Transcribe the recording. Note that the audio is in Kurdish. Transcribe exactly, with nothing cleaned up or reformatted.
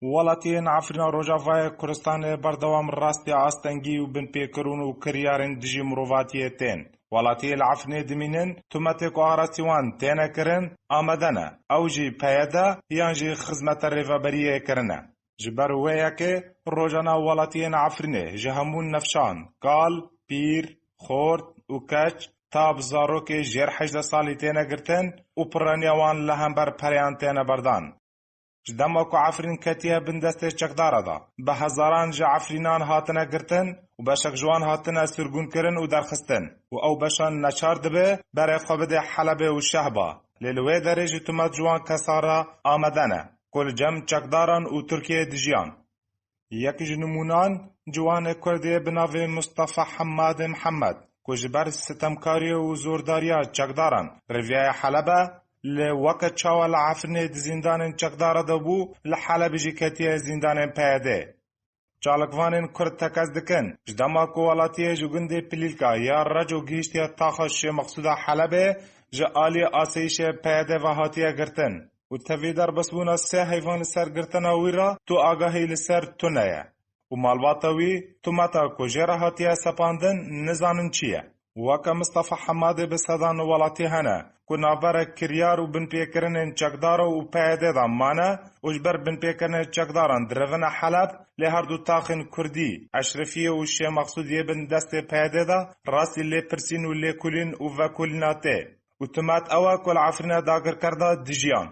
Welatiyên Efrîna Rojavayê Kurdistanê berdewam rastî astengî û binpêkirin û kiryarên dijî mirovatiyê tên. Welatiyê li Efrînê dimînin, tometê ku arastî wan têne kirin, amade ne. Ew jî P Y D yan jî xizmeta rêveberiyê kirine. Ji ber wê yekê rojana welatiyên Efrînê ji hemû nifşan, kal, pîr, xort û keç, ta bi zarokê jêr hejdeh salî têne girtin û piraniya wan li hember pereyan têne berdan. Ji dema ku Efrîn ketiye bin destê çekdara de, bi hezaran ji Efrînan hatine girtin û beşek ji wan hatine sirgûnkirin û derxistin û ew beşan neçar dibe berê xwe bide Helebê û Şehba. Lê li wê derê jî tomet ji wan kesa re amade ne, ku li cem çekdaran û Tirkiyeyê dijiyan. Yek ji nimûnan ciwanê Kurdê bi navê Mustafa Hemmadê Mihemed, ku ji ber sitemkariyê û zordariya çekdaran reviyaye Helebe, li weke çawa li Efrînê di zîndanên çekdara de bû, li Helebê jî ketiye zîndanên P Y D. Çalakvanên Kurd tekez dikin, ji dema ku welatiyê ji gundê Pilîlka ya Reco gihiştiye taxa Şêxmexsûda Helebê, ji alî asayîşê P Y D ve hatiye girtin û tevî derbasbûna sê heyvan li ser girtina wî re tu agahî li ser tune ye û malbata wî tometa ku jê re hatiye sepandin nizanin çi ye. Weke Mistefa Hemadê bi sedan welatî hene ku navbera kiryar û binpêkirinên çekdara û P Y D de mane û ji ber binpêkirinên çekdaran direvine Heleb, lê her du taxên Kurdî, Eşrefiyê û Şêxmexsûdiyê bin destê P Y D de rastî lêpirsîn û lêkolîn û vekolîna tê. Û tomet ew e ku li Efrîne dagirker de dijiyan.